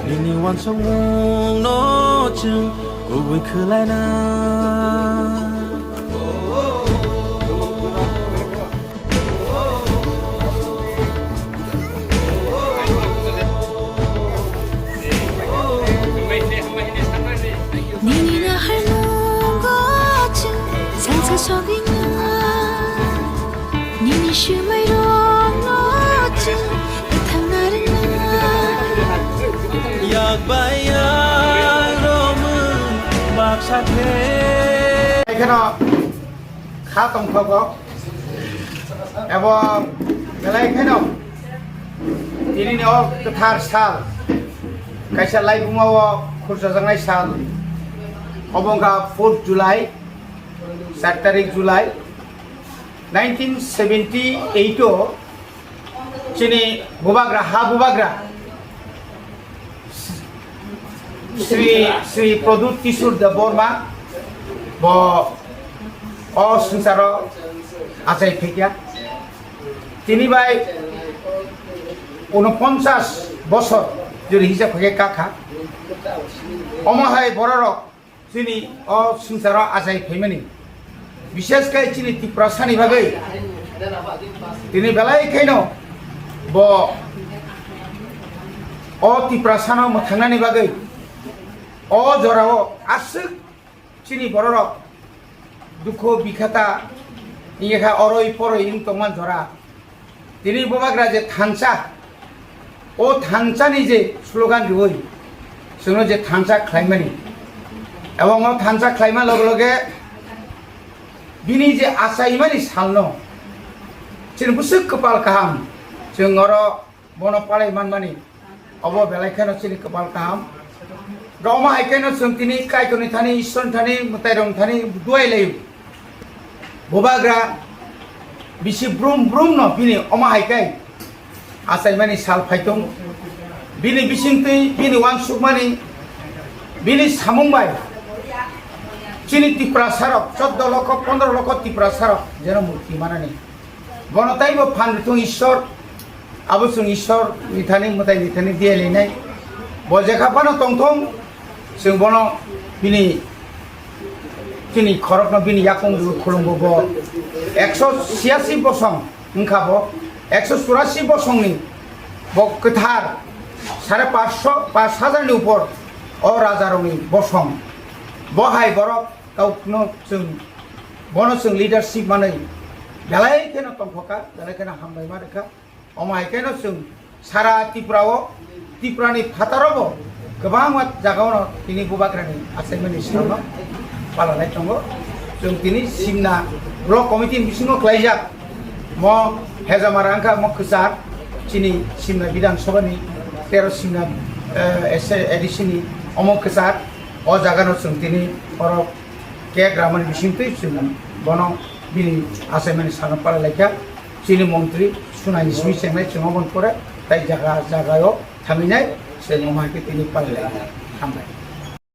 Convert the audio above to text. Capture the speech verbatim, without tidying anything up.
Nini uansukmungno chwng kubui khwlaina. Nini naharmungo chwng salsa sogwina. Nini swmairokno chwng kwthang narwkna. Yak bai yak romwi baksa khe. Ekheno kha tongthogo. Ebong belai kheno tinini o kwthar sal, kaisa laibuma o khurchajaknai sal, obo wngkha fourth July, char tarik July, nineteen seventy eight o chini bubagra, ha bubagra, Sri, Sri Pradyut Kishore Debbarma bo o swngcharo achai phaikha. Tini bai unoponchas bosor jori hisab khe kakha. Omo hai bororok chini o swngcharo achai phaimani, bishesh khe chini Tiprasani bagwi tini belai kheno bo o Tiprasano mwthangnani bagwi o jorao aswk chini bororok dukhu bikhata wngkha oroi poroi wng tongma jora. Tini bubagra je thansa, o thansani je slogan riwi, chwngno je thansa khlaimani, ebong o thansa khlaima loge loge bini je achaimani salno chini bwswk kwpal kaham, chwng oro bono palai manmani. Obo belai kheno chini kwpal kaham. Roma hai kheno chwng tini Kaitorni thani, Ishwarni thani, mwtairokni thani duai laio. Bubagra bisi brum brum no bini omo hai khe achaimani sal phai tongo. Bini bisingtwi bini uansukmani bini samung bai chini Tiprasarok choddo lokho pondro lokho Tiprasarok jeno mukti manani. Bono taibo phan rwthung Ishwar, abo chwng Ishwar ni thani, mwtai ni thani diya linai. Bo jekha phano tongthung, chwng bono bini, chini khorokno bini yakung rw khulumgo bo. Ekso chiyasi bosong wngkha bo, ekso churasi bosongni bo kwthar, sare pansho, panch hajar ni upor o rajarokni bosong. Bo hai borok Kaukno chwng, bono chwng leadership manwi belai kheno tongthokha, belai kheno hambai ma rwkha. Omo hai kheno chwng sara Tripura o, Tripura ni phataro bo kwbangma jaga ono tini bubagrani achaimani salno palanai tongo. Chwng tini Simna Block Committee ni bisingo khlaijak mo hejamara wngkha mo kwchar chini Simna Bidhan Sabha ni tero Simna, eh, S A A D C ni omo kwchar. O jaga no chwng tini oro cake ramani bisingtwi chwng bono bini achaimani salno palai laikha. Chini montri sunai ni simi chengnai chwng obo pore tai jaga jaga o thaminai chwng omo hai khe tini palai laikha. Hambai.